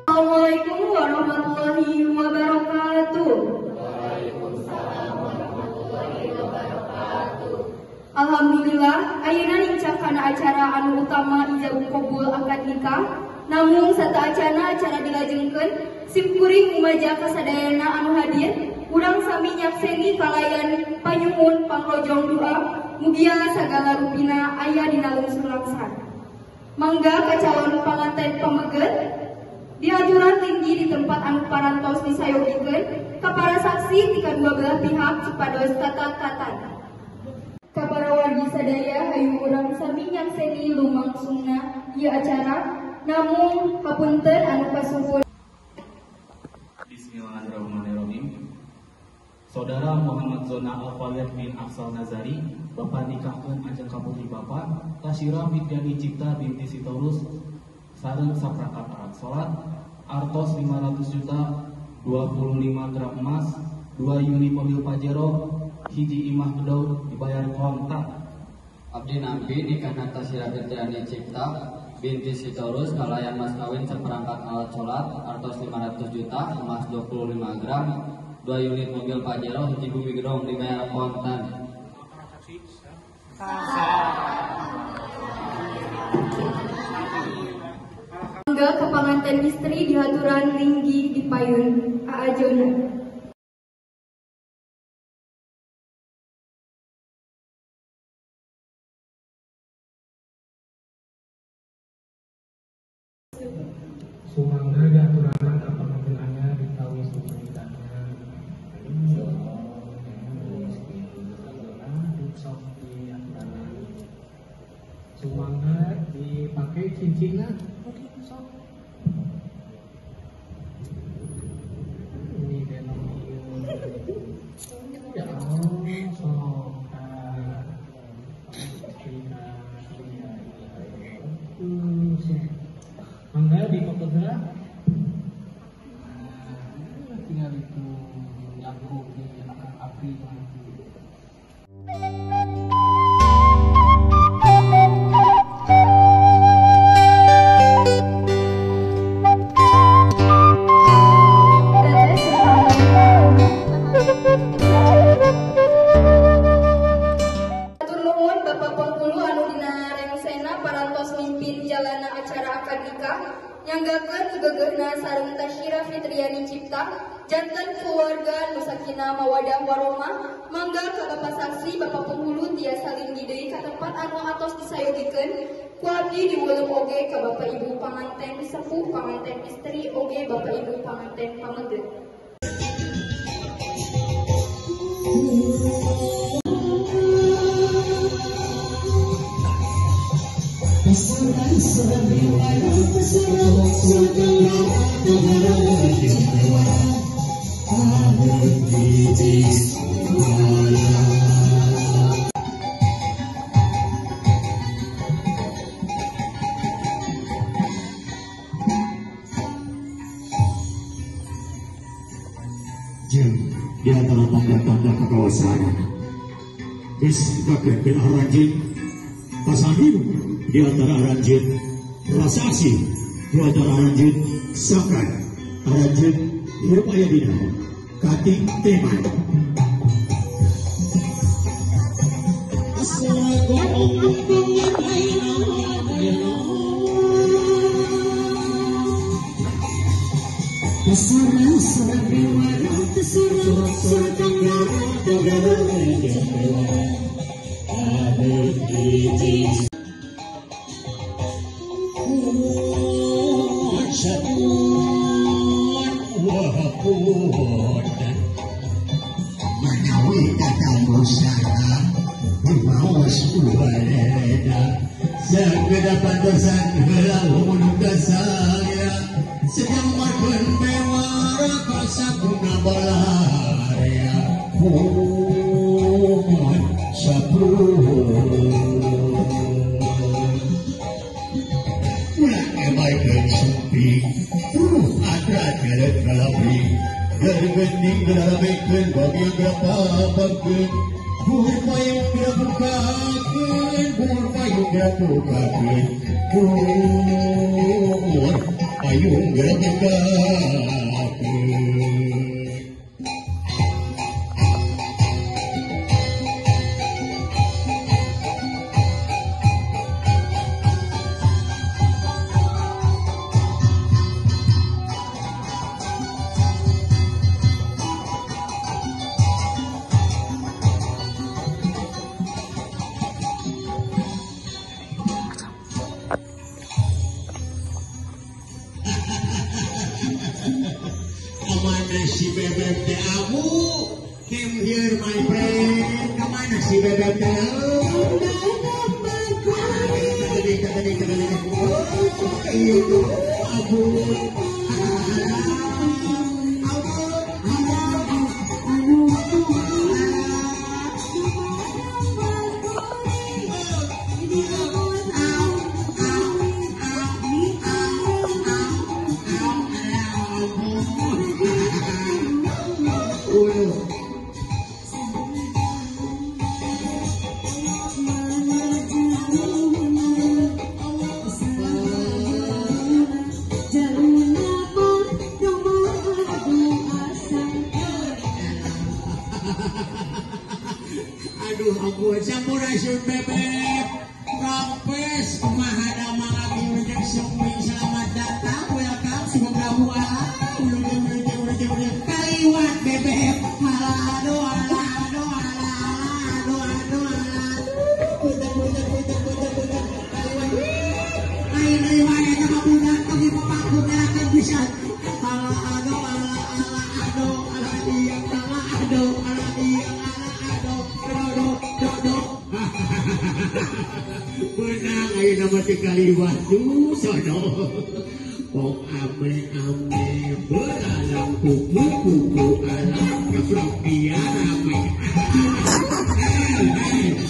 Assalamualaikum warahmatullahi wabarakatuh. Waalaikumsalam warahmatullahi wabarakatuh. Alhamdulillah, ayeuna nincak kana acara anu utama ijab qabul akad nikah. Namung sateuacana acara dilajengkeun, simkuring umaja kasadayana anu hadir, urang sami nyakseni kalayan panyuhun pangrojong doa, mugia sagala rupina aya dina lungsur laksana. Mangga ka calon panganten pameget diaturan tinggi di tempat anu parantos disayogikeun ka para saksi ti kadua belah pihak supados tata-tatan. Ka para wargi sadaya hayu urang sami nyakseni lumangsungna ieu acara, namung hapunten anu kasuhun. Bismillahirrahmanirrahim. Saudara Muhammad Zona Al-Fawiyah bin Afsal Nazari, Bapak nikahkeun ajeng ka putri Bapak Tasyira Fitriani Cipta binti Sitorus sareng saperangkat alat salat artos 500 juta, 25 gram emas, 2 unit mobil Pajero, hiji imah gedong dibayar kontan. Abdi nampi nikahna Tasyira Fitriani Cipta binti Sitorus kalayan mas kawin seperangkat alat sholat artos 500 juta, emas 25 gram, 2 unit mobil Pajero, hiji bumi gedong dibayar kontan. Mangga ka panganten istri dihaturan linggi di payun Aa Jona. Sumangga diaturanan ka panganten anyar ditawis nikahna. Sumangga dipakai cincinna. Ini denong ieu. Ya Allah, sok mangga di fotografi. Nah, tinggal itu jangkung di akang api. Hatur nuhun Bapak Penghulu anu dina rengsena parantos mimpin jalana acara akad nikah nyanggakeun gegegehna sareng Tasyira Fitriani Cipta janten keluarga nu sakinah mawadah warahmah. Mangga ka Bapak saksi Bapak Penghulu tiasa linggih deui ka tempat anu atos disayogikeun ku abdi diwelem oge ka Bapak Ibu panganten sepuh, panganten istri oge Bapak Ibu panganten pameget. Jeung di antara tanda-tanda kekawasan disebabkan bin aranjin pasangan di antara aranjin rasa asih di antara aranjin sangkan aranjin hirup aya dina kating teman. Manawi kata musara. Kos ubalena segeda pantosan heula hunu kasaya sedang markeun bewara kasaguna balarea hun sapruhun ulah emarkeun sumping adra jalan kalapi dari bening gerabekeun bagi gerapakeun buhur payung gerabukakeun buhur payung gerabukakeun buhur payung gerabukakeun. Kamana si bebek teh abu? Come here my friend. Kamana si bebek teh abu? Abu. Aduh, aku sampurasun bebek rampes kumaha damang abdi wilujeng sumping selamat datang welcome semoga muah wilujeng wilujeng wilujeng wilujeng kaliwat bebek alah aduh alah aduh alah aduh aduh alah punten punten punten punten punten kaliwat lain deui wae eta mah budak tapi bapakku terakeun pisan alah aduh alah alah aduh alah iya alah aduh alah iya alah aduh aduh aduh. Benang ayeuna mah teu kaliwat duh sono. Pok ame ame beralang kupu kupu alang kepropian ame.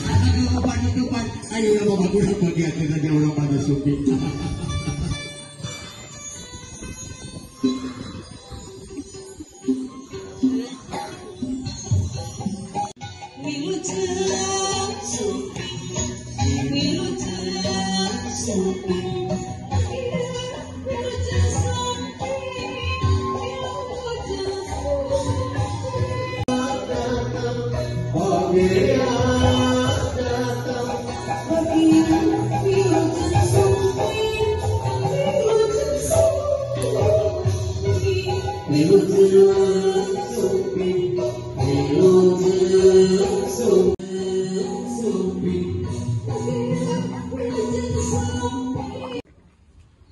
Aduh tutupan ayeuna mah bagus bagian dengan urang pada sumping.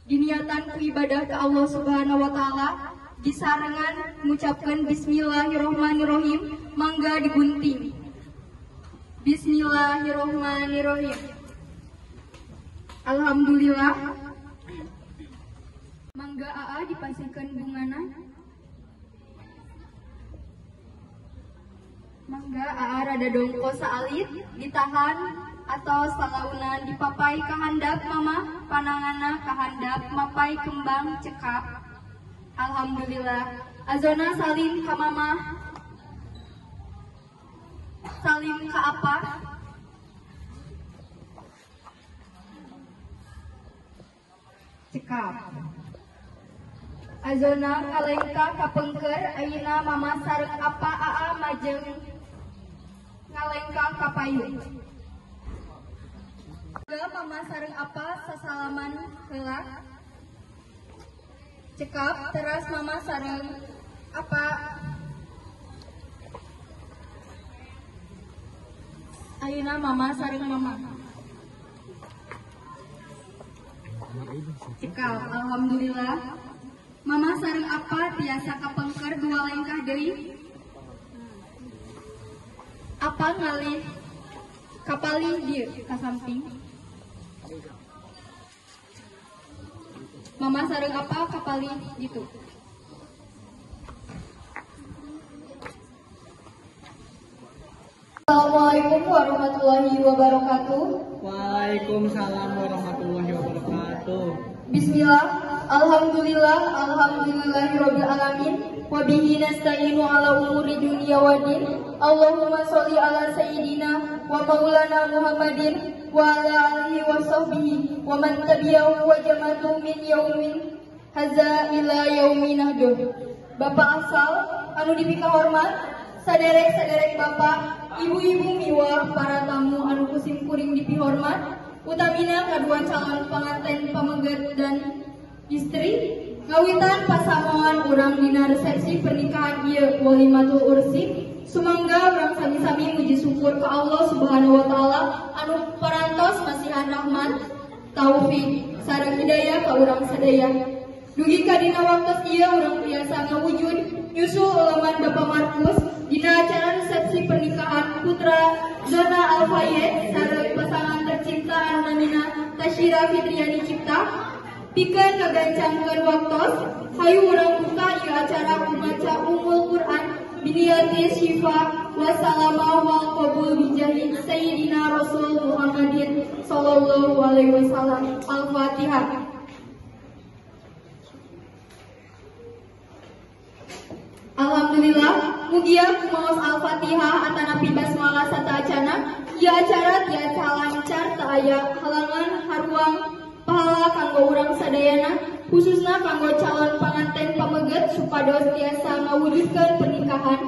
Diniatan ku ibadah ke Allah Subhanahu wa taala disarengan mengucapkan bismillahirrahmanirrahim mangga digunting. Bismillahirrahmanirrahim. Alhamdulillah. Mangga aa dipasihkeun bungana. Mangga aa rada dongko saalit ditahan atau salaunan dipapai kahandap mama panangana kahandap mapai kembang cekap. Alhamdulillah. Azona salim ka mama. Salim ka apa? Cekap. Azona kalengka kapengker ayeuna mama sareng apa aa majeng ngalengka kapayun. Mama sareng apa sasalaman heula. Cekap teras mama sareng apa. Ayeuna mama sareng mama. Cekap alhamdulillah. Mama sareng apa tiasa kapengker dua lengkah deui. Apa ngalih Kapalih dieu ka samping. Mama sareng apa kapalih ditu. Assalamualaikum warahmatullahi wabarakatuh. Waalaikumsalam warahmatullahi wabarakatuh. Bismillah, alhamdulillah, alhamdulillahirabbil alamin, wa bihi nasta'inu ala umuri dunya waddin. Allahumma sholli ala sayyidina wa maulana Muhammadin wa ala alihi wa sahbihi wa man tabi'ahu wa jama'atu min yaumin haza ila yaumin nahdur. Bapak asal anu dipikahormat, saderek-saderek bapak, ibu-ibu miwah para tamu anu kusim kuring dipihormat, utamina kadua calon pengantin pameget dan istri, ngawitan pasamuan urang dina resepsi pernikahan ieu walimatul ursi. Sumangga urang sami-sami muji syukur ka Allah Subhanahu wa taala anu parantos masihan rahmat, taufik sareng hidayah ka urang sadaya. Dugi ka dina waktos ieu urang biasa ngawujud nyusul uleman Bapak Markus dina acara resepsi pernikahan putra Zona Alfayed sareng pasangan tercinta anu namina Tashira Fitriani Cipta. Pikeun ngagancangkeun waktos, hayu urang buka ieu acara ku maca Ummul Quran biniyati syifa wa salama wal qabul bijahi sayyidina Rasul Muhammadin sallallahu alaihi wasallam. Al-Fatihah. Alhamdulillah, mugia kumaos Al-Fatihah atanapi basmalah sata acana, ieu acara tiasa lancar teu aya halangan haruang pahala kanggo urang sadayana, khususna kanggo calon panganten pameget supados tiasa ngawujudkeun pernikahan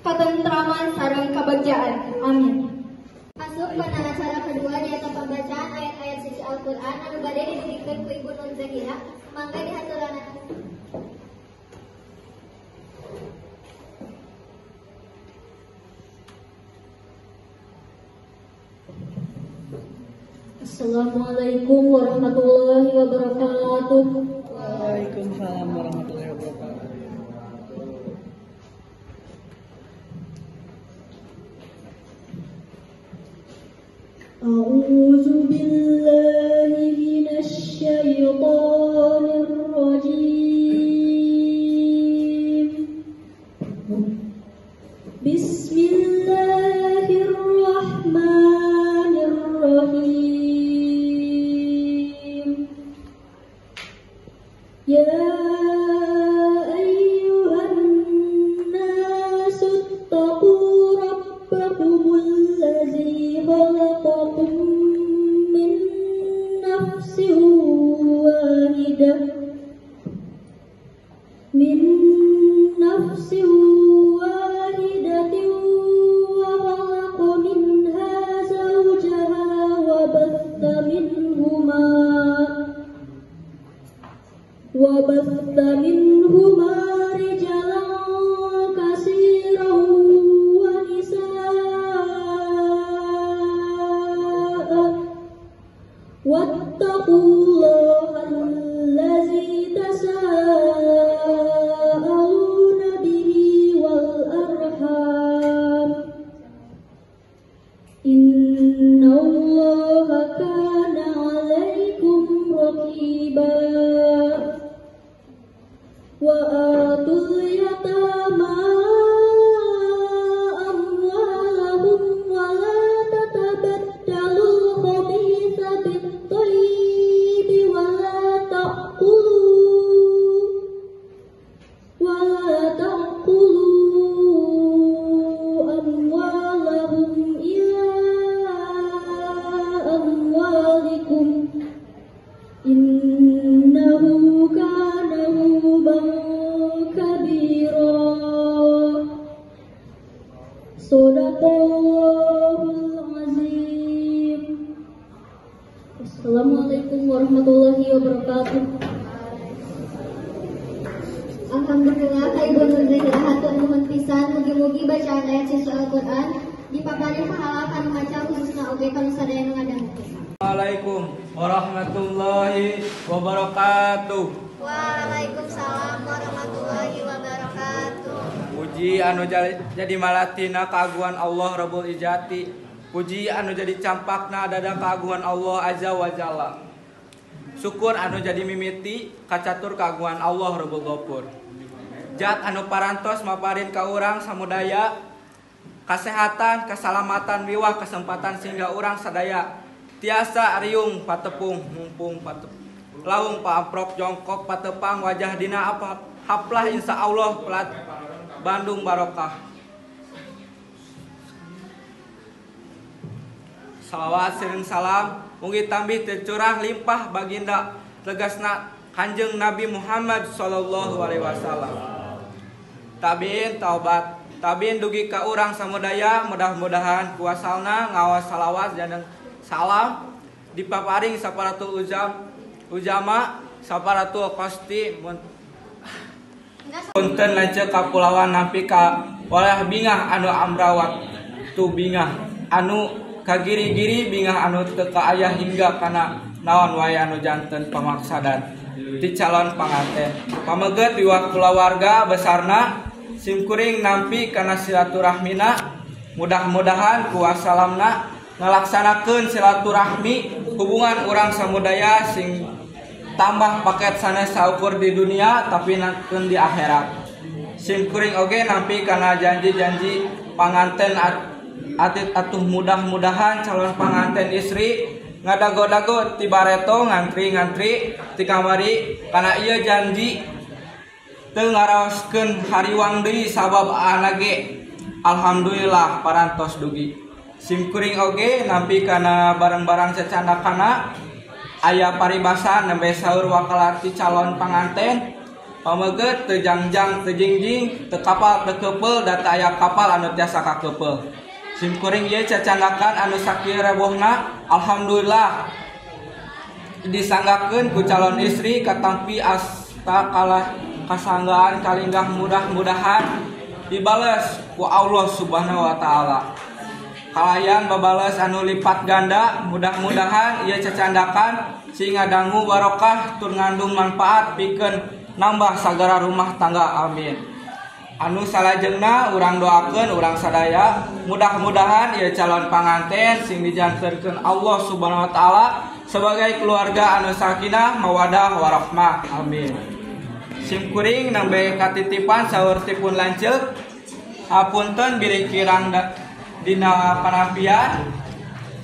katentraman sareng kabagjaan. Amin. Asup kana acara kedua nyaeta pembacaan ayat-ayat suci Al-Qur'an anu bade didugikeun ku Ibu Nun Zahira. Mangga dihaturanan. Assalamualaikum warahmatullahi wabarakatuh. Waalaikumsalam warahmatullahi wabarakatuh. A'udzu billahi minasy syaithanir rajim. Bismillahirrahmanirrahim. Ya ayyuhan nasu ittaqu rabbakumul ladzi khalaqakum min nafsin wahidah wa khalaqa minha zawjaha wa batha minhuma rijalan katsiran wa nisaa wattaqullaha allazi tasaaluna bihi wal arham innallaha kana 'alaikum raqiba. Wa atul yatama amwalahum wa la tatabaddalul khabitha bit-thayyibi wa la ta'kulu amwalahum ila amwalikum innahu kana huban kabira. Shadaqallahul azim. Assalamualaikum warahmatullahi wabarakatuh. Alhamdulillah ka Ibu Nur Zahira hatur nuhun pisan, mugi-mugi bacaan ayat suci Al-Qur'an dipaparin pahala kanu maca khususna oge kanu sadaya nu ngadangukeun. Assalamualaikum warahmatullahi wabarakatuh. Waalaikumsalam warahmatullahi wabarakatuh. Puji anu jadi malatina kaguan Allah Rabbul Izzati. Puji anu jadi campakna dada keagungan Allah Azza wa Jalla. Syukur anu jadi mimiti kacatur keagungan Allah Rabbul Ghafur. Jat anu parantos maparin ka urang samudaya kasehatan, keselamatan wiwah kesempatan sehingga urang sadaya tiasa riung patepung mumpung patepung laung paamprok jongkok patepang wajah dina apa haplah insya Allah pelat Bandung barokah. Salawat sering salam mugi tambih tercurah limpah baginda tegasna Kanjeng Nabi Muhammad sallallahu alaihi wasallam. Tabiin taubat tabiin dugi ka urang samudaya mudah-mudahan kuasalna ngawas salawat dan salam dipaparing saparatul ujama saparatul kosti punten lanceuk kapulawan nampi ka walah bingah anu amrawat tu bingah anu kagiri-giri bingah anu teu kaayah hingga kana naon wae anu janten pamaksadan ti calon panganten pameget wiwah kulawarga besarna simkuring nampi kana silaturahmina mudah-mudahan kuasalamna ngalaksanakeun silaturahmi hubungan urang samudaya sing tambah paket sanes saukur di dunia tapi nanten di akhirat. Simkuring oge nampi kana janji-janji panganten atit atuh mudah-mudahan calon panganten istri ngadago-dago ti bareto ngantri-ngantri ti kamari kana ieu janji teu ngaraoskeun hariwang deui sabab anage alhamdulillah parantos dugi. Simkuring oge nampi kana barang-barang cacandakana aya paribasa nembe saur wakalati calon panganten pameget teu jangjang teu jingjing teu kapal teu keupel da teu aya kapal anu tiasa kakeupel. Simkuring ieu cacandakan anu sakieu rebohna alhamdulillah disanggakeun ku calon istri katampi asta kalah kasanggaan kalinggah mudah-mudahan dibales ku Allah Subhanahu wa taala. Kalayan babales anu lipat ganda mudah-mudahan ieu cacandakan sing ngadangu barokah tur ngandung manfaat pikeun nambah sagara rumah tangga amin. Anu salajengna urang doakeun urang sadaya mudah-mudahan ieu calon panganten sing dijantenkeun Allah Subhanahu wa taala sebagai keluarga anu sakinah mawadah warahmah amin. Simkuring nembe katitipan saur tipun lanceuk hapunten bilih kirang dina panampian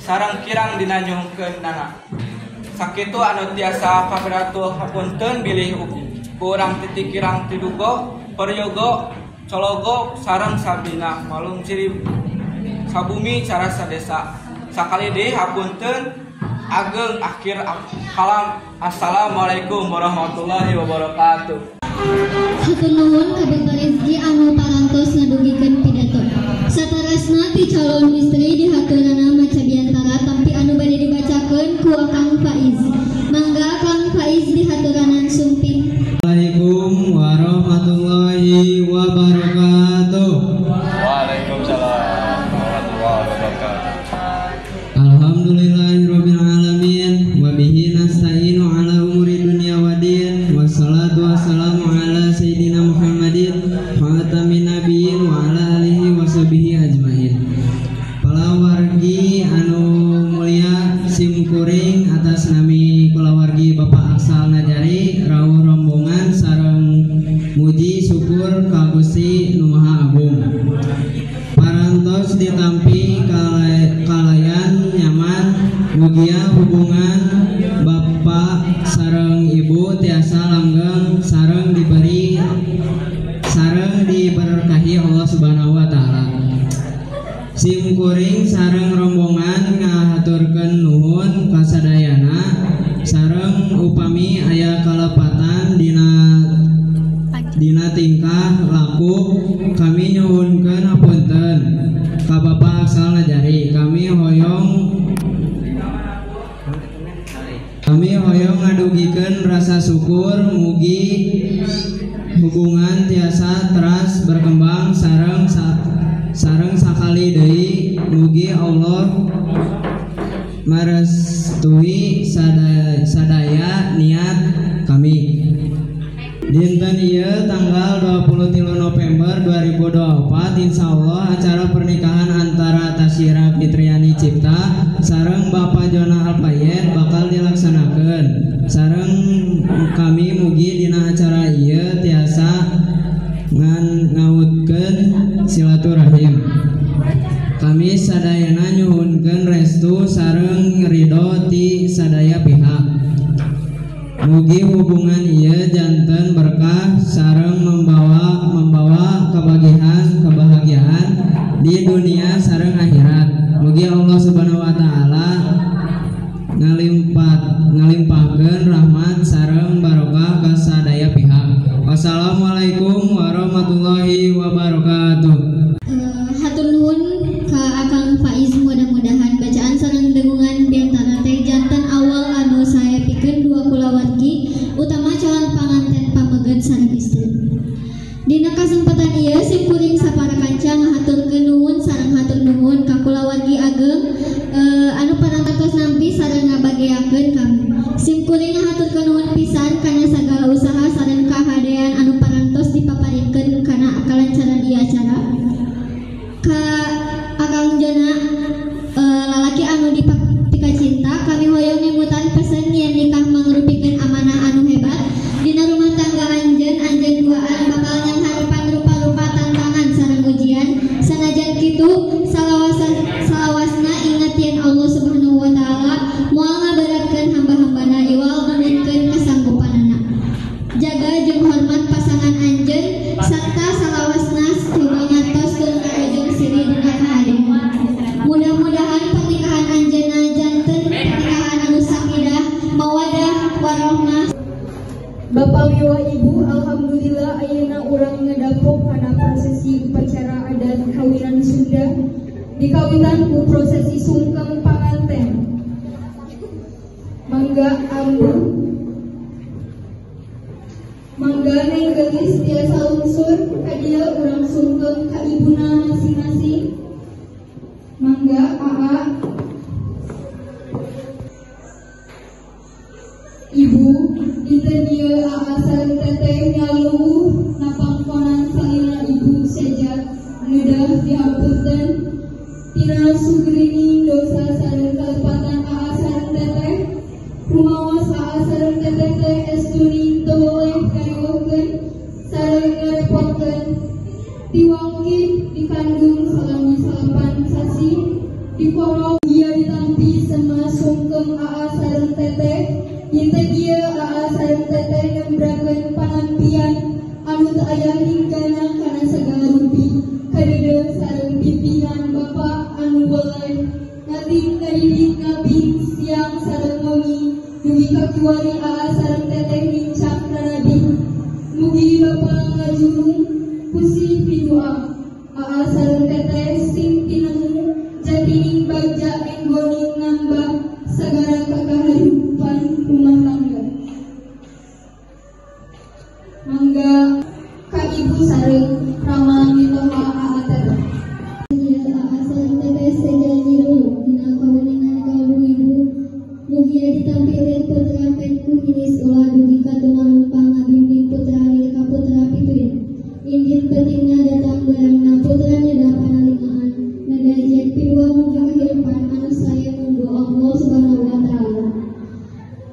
sareng kirang dina nyuhunkeun nana. Sakitu anu tiasa kapiratul hapunten bilih kurang titik kirang tidugo peryogo cologo sareng sabina malum ciri sabumi cara sadesa. Sakali deui hapunten ageng akhir kalam. Assalamualaikum warahmatullahi wabarakatuh. Hatur nuhun ka Dr. Rizky anu parantos ngadugikeun pidato. Saterasna ti calon istri dihaturana maca biantara tampi anu bade dibacakeun ku Akang Faiz. Mangga Kang Faiz dihaturanan sumping. Assalamualaikum warahmatullahi wabarakatuh. Waalaikumsalam warahmatullahi wabarakatuh. Alhamdulillahirabbil alamin wa bihi nasta'inu ala umuri dunya waddin wassalatu wassalamu ala sayyidina Muhammadin khatamin nabiyyin wa ala alihi washabihi ajmain. Palawargi anu mulia simkuring atas nami kulawargi Bapak Aksal Najari rawuh rombongan sareng muji syukur ka Gusti Nu Maha Agung. Parantos ditampi kalayan nyaman mugia hubungan bapak sareng ibu tiasa langgeng sareng diberi sareng diberkahi Allah Subhanahu wa taala. Simkuring sareng rombongan ngahaturkeun nuhun kasadayana sareng upami aya kalepatan dina tingkah laku kami nyuhunkeun hapunten ka Bapak Aksal Najari. Kami hoyong ngadugikeun rasa syukur mugi hubungan tiasa teras berkembang sareng sakali deui mugi Allah marestui sadaya niat kami. Dinten ieu tanggal 23 November 2024 insyaallah acara pernikahan antara Tasira Fitriani Cipta sareng Bapak Jona Alfayed bakal dilaksanakeun. Sareng kami mugi dina acara ieu tiasa ngan ngautkeun silaturahim. Kami sadayana nyuhunkeun restu sareng ridho ti sadaya pihak. Mugi hubungan ieu janten berkah sareng membawa kebahagiaan kebahagiaan di dunia sareng akhirat. Mugi Allah Subhanahu wa taala ngalimpahkeun rahmat sareng barokah ka sadaya pihak. Wassalamualaikum warahmatullahi wabarakatuh. Hatur nuhun ka Akang Faiz, mudah-mudahan bacaan sareng dengungan biantara teh janten awal anu sae pikeun dua kulawargi utama calon panganten pameget sareng istri. Dina kasempatan ieu simkuring sapara kanca ngahaturkeun nuhun sareng hatur nuhun ka kulawargi ageng anu parantos nampi sareng ngabageakeun kami. Simkuring ngahaturkeun nuhun pisan kana sagala usaha sareng kahadean anu parantos dipaparikeun kana kalancaran ieu acara. Ka Akang Jona lalaki anu dipika cinta, kami hoyong nyemutan pesen yen nikah mangrupikeun amanah anu hebat dina rumah tangga anjeun anjeun duaan bakal nyangharepan rupa-rupa tantangan sareng ujian. Sanajan kitu salawasna inget yen Allah Subhanahu wa taala moal ngaberatkeun hamba-hambana iwal nununkeun kasanggupanana. Jaga jeung hormat pasangan anjeun sarta salawasna coba nyatoskeun kaujung siri dina kahadean. Mudah-mudahan pernikahan anjeunna janten pernikahan anu sakinah, mawadah, warahmah. Bapak miwah Ibu, alhamdulillah ayeuna urang ngedapok kana prosesi upacara adat kawinan Sunda dikawitan ku prosesi sungkem panganten. Mangga ambu, mangga neng geulis tiasa lungsur ka dieu urang sungkem ka ibuna masing-masing. Mangga aa, Ibu, dinten ieu aa sareng teteh nyaluh napangkonan salila ibu seja ngedah dihapunten tina sugrining dosa sareng kalepatan aa sareng teteh. Rumaos aa sareng teteh teh estuning teu boleh kariweuhkeun sareng ngarepotkeun. Tiwangkin dikandung salami 8 sasi dikorong dia ditampi sema sungkem aa sareng teteh. Dinten ieu aa sareng teteh nembrakeun panampian anu teu aya hinggana kana sagala rupi kadeudeuh sareng pimpinan bapa anu weleh ngating ngadidik ngabing siang sareng wengi dugi ka kiwari aa sareng teteh nincak rarabi. Mugi bapa ngajurung kusih pidua aa sareng teteh sing tinemu jatining bagja enggoning nambah sagara kakahirupan rumah tangga. Mangga ka ibu sareng rama mitoha aa teteh. Aa sareng teteh seja nyiru dina kaweningan ka ibu. Mugia ditampi putra penku hinis ulah dugi ka tumalumpang ngabimbing putra lil ka putra pituin. Indit pentingna datang berangna putra nyeda panalingaan nadajian pidua mugi kahirupan anu sae munggu Allah Subhanahu wa taala.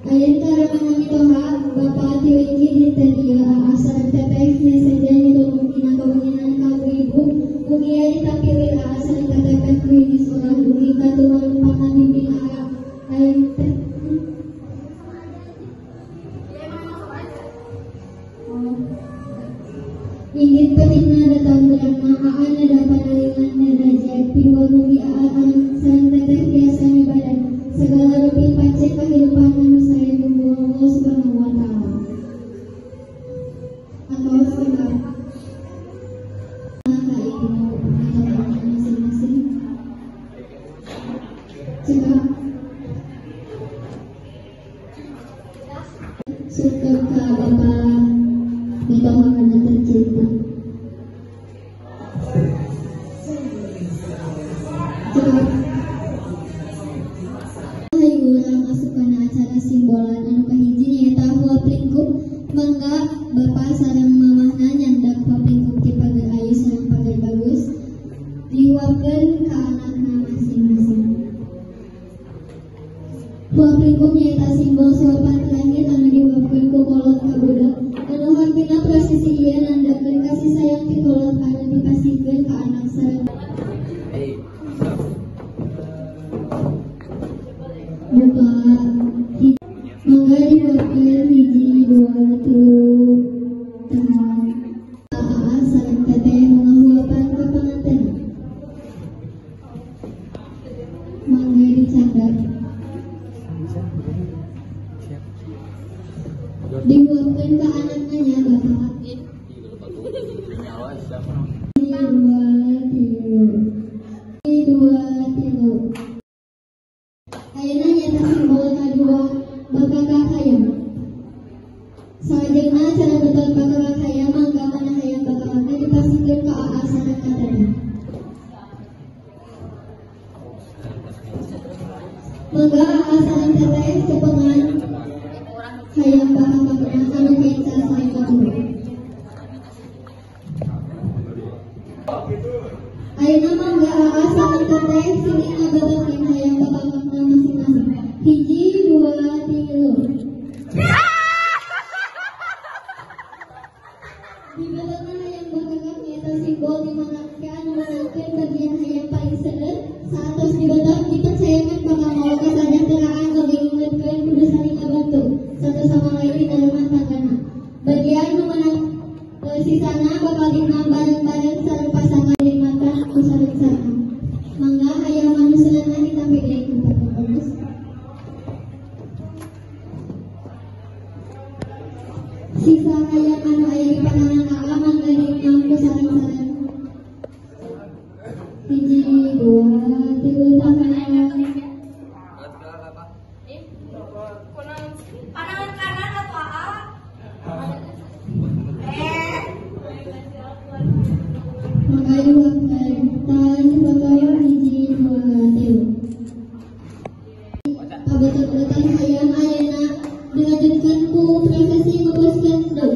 Ayeuna ka ramana mitoha bapa tiwingki dinten ieu aa sareng teteh nya seja nyulung dina kaweningan ka ibu. Mugia ditampi aa sareng teteh penku hinis ulah dugi ka tumalumpang ngabimbing aa ayeuna teh. Indit pentingna datang berangna aa neda panalingan nadajian pidua mugi aa sareng teteh tiasa nyebaran segala rupi pancen kahirupan anu sae munggu Allah Subhanahu wa taala. Atau sebab ka ibu atau bapak masing-masing. Cekap sungkem ka bapak mitoha anu tercinta. Cekap. Hayu urang asup kana acara simbolan anu kahiji nyaeta huap lingkup. Mangga bapak sareng mamahna nyandak huap lingkup ti pager ayu sareng pager bagus dihuapkeun ka anakna masing-masing. Huap lingkung nyaeta simbol suapan terakhir anu dihuapkeun ku kolot ka budak. Anu hartina prosesi ieu nandakeun kasih sayang ti kolot anu dipasihkeun ka anak sareng. Buka mangga dihuapkeun hiji dua tilu tahan. Aa sareng teteh ngahuapan ka panganten. Mangga dicatat. Dihuapkeun ka anakna nya bapak. Dua tilu. Dua tilu. Ayeuna nyaeta simbol kadua bakakak hayam. Salajengna acara betot bakakak hayam mangga mana hayam bakakakna dipasihkeun ka aa sareng ka teteh. Mangga aa sareng teteh cepengan hayam bakakakna anu kenca sareng kadua. Ayeuna mangga aa sareng teteh sini ngabetot hayam bakakakna masing-masing. Hiji dua tilu. Dibetotna hayam bakakak nyaeta simbol di mana ke anu meunangkeun bagian hayam paling seueur. Saatos dibetot dipercayakan bakal mawa kasajahteraan oge ngingetkeun kudu saling ngabantu satu sama lain dina rumah tanggana. Bagian nu meunang sisana bakal diemam bareng-bareng sareng pasangan nikmatan ku sareng-sareng. Mangga hayam anu seueurna ditampi deui ku bonus. Sisa hayam anu aya di panangan aa mangga diemam ku sareng-sareng. Hiji dua tilu tahan. Panangan kanan atau aa? Mangga dihuapkeun. Tahan foto hiji dua tilu. Pabetot-betotan hayam ayeuna dilanjutkeun ku prosesi ngeupeuskeun endog.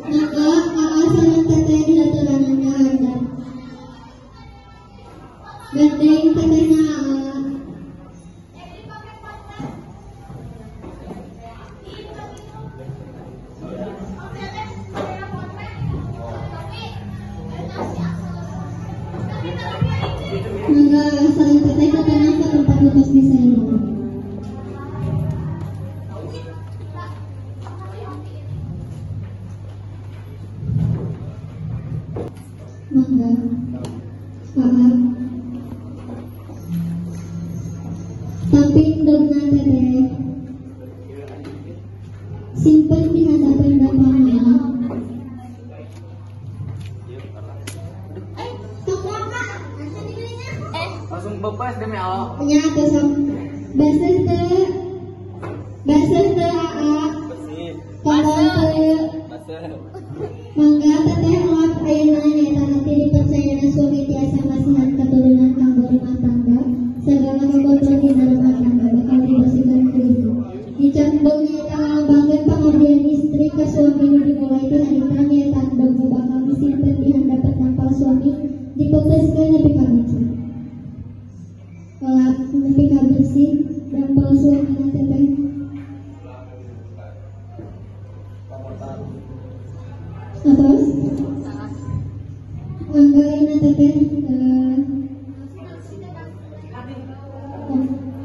Mangga aa sareng teteh dihaturanan ka handap. Gandeng tetehna aa. Mangga sareng teteh ka tengah ka tempat nu tos disayang. Mangga aa. Tampi endogna teteh. Simpen di handapeun dampalna. Langsung bebas demi Allah. Nya atuh sok. Baseuh teu? Baseuh teu aa? Bersih. Kotor teu? Baseuh. Mangga teteh elap ayeuna nyaeta nanti dipercayana suami tiasa masihan katurunan kanggo rumah tangga. Sagala kakotor dina rumah tangga bakal dibersihkan ku istri. Ngicap endog nyaeta ngalambangkeun pangabdian istri ka suami nu dimulai ti harita nyaeta endog nu bakal disimpen di handapeun dampal suami dipepeuskeun nepi ka bersih. Elap nepi ka bersih dampal suamina teteh. Atos? Mangga ayeuna teteh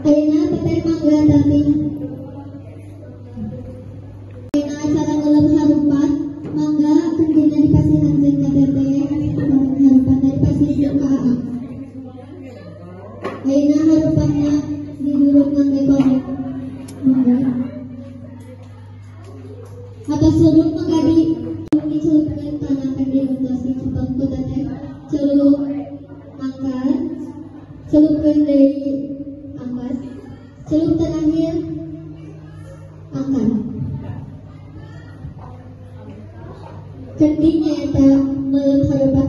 ayeuna teteh mangga tadi. Ayeuna acara ngelem harupat mangga kendina dipasihankeun ka teteh, harupatna dipasihkeun ka aa. Ayeuna harupatna diduruk ngangge korek. Mangga. Atos surut mangga di dicelupkeun kana kendi nu tos dicepeng ku teteh. Celup angkat, celupkeun deui angkat, celup terakhir angkat. Kendi nyaeta meuleum harupat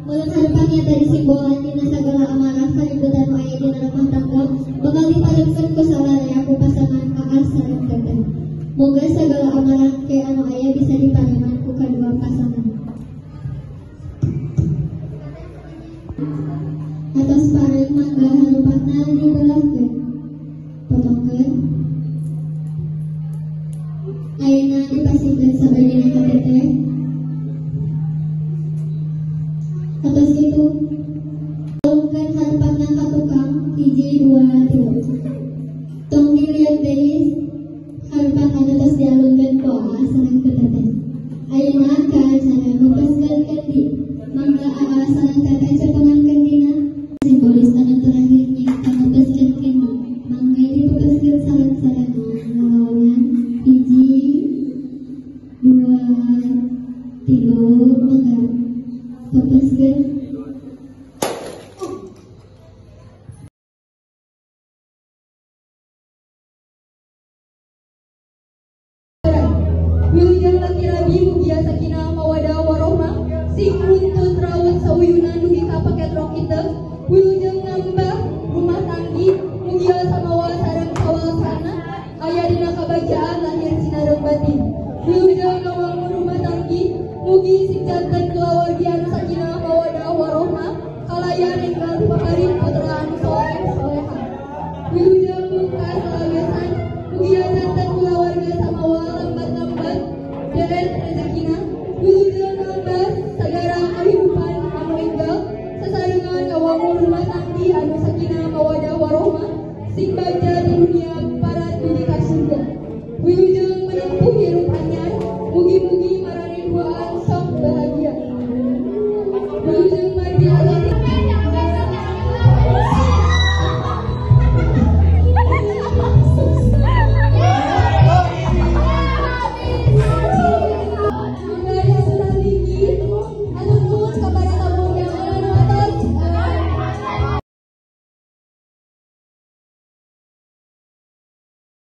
meuleum harupat nyaeta disimbolan dina sagala amarah kaributan nu aya dina rumah tangga bakal diparengkeun ku salarea ku pasangan aa sareng teteh. Moga sagala amarah ke anu aya bisa dipareman ku kadua pasangan. Atos pareng mangga harupatna dibelahkeun. Potongkeun. Hiji dua tilu. Tong dilihat deui harupat anu tos dialungkeun ku Aa sareng ku Teteh. Ayeuna ka acara ngepeskeun kendi. Mangga Aa sareng Teteh cotongan kendina. Simbolis anu terakhir nyaeta ngepeskeun kendi. Mangga dipepeskeun sareng-sarengan ngalawangan hiji dua tilu mangga pepeskeun. Wilujeng laki rabi mugia sakinah mawadah warohmah sing runtut raut sauyunan dugi ka paket rok kita. Wilujeng nambah rumah tanggi.